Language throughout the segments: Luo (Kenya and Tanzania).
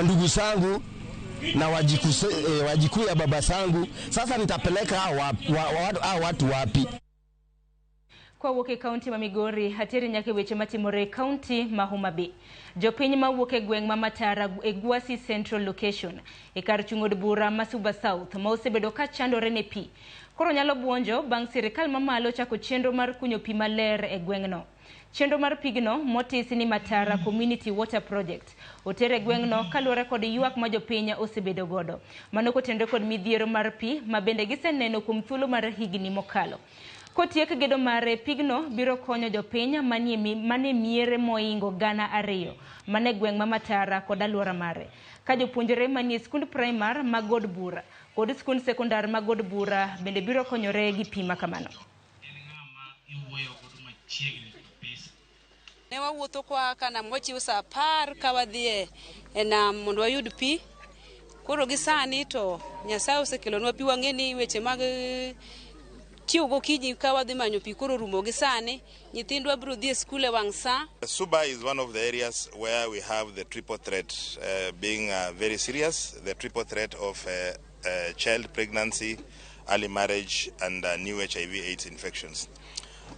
Wandugu zangu na wajukuu ya baba zangu, sasa nitapeleka hao watu wapi? Kawuok e kaunti ma Migori, ateri nyaka e weche matimore e kaunti ma Homa Bay. Jopiny mawuok e gweng' ma Matara e Gwasi Central Location e kar chung' od bura ma Suba South ma osebedo ka chandore ne pi koro nyalo buonjo bang' sirikal mamalo chako chenro mar kunyo pi maler e gweng'no. Chenro mar pigno motisi ni Matara Community Water Project oter e gweng'no kaluwore kod ywak ma jopiny osebedo godo. Mano kotenore kod midhiero mar pi ma bende giseneno kuom thuolo mar higni mokalo. Kotiek gedo mare, pigno biro konyo jopiny manie miere moingo 2,000 mane gweng' ma Matara kod alwora mare. Ka jopuonjre manie skund primar mag God Bura kod skund sekondar mag God Bura bende biro konyore gi pi makamano. Ne wawuotho kwa ka nam wachiwo saa 10 ka wadhi e nam mondo wayud pi. Koro gi sani to Nyasaye osekelonwa pi, wang'e ni weche mag chiew gokinyi ka wadhi manyo pi koro rumo gi sani. Nyithindwa biro dhi e skul e wang' sa. Suba is one of the areas where we have the triple threat being very serious, the triple threat of child pregnancy, early marriage and new HIV/AIDS infections.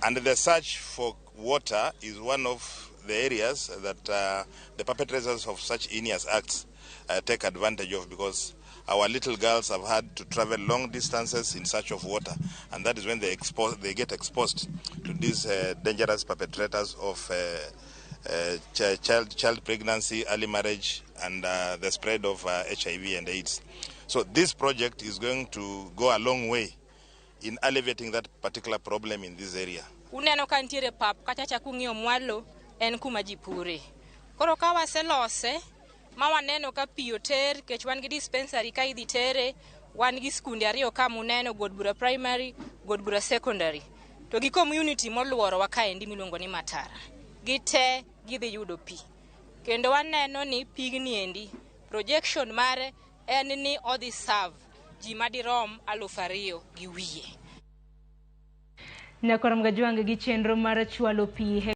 And the search for water is one of the areas that the perpetrators of such heinous acts take advantage of, because our little girls have had to travel long distances in search of water, and that is when they get exposed to these dangerous perpetrators of child pregnancy, early marriage, and the spread of HIV and AIDS. So this project is going to go a long way in alleviating that particular problem in this area. Uneno ka nitiere pap kacha cha kung'iyo mwalo en kuma ji pure. Koro ka waselose ma waneno ka pi oter, nikech wan gi dispensary ka idhi tere, wan gi skunde ariyo ka muneno, God Bura Primary, God Bura Secondary. To gi community moluorowa kaendi miluongo ni Matara. Gite gidhi yudo pi. Kendo waneno ni pigni endi, projection mare en ni odhi serve ji madirom 2,500. Nyakwar Mgajwang' gi chenro mar chwalo pi.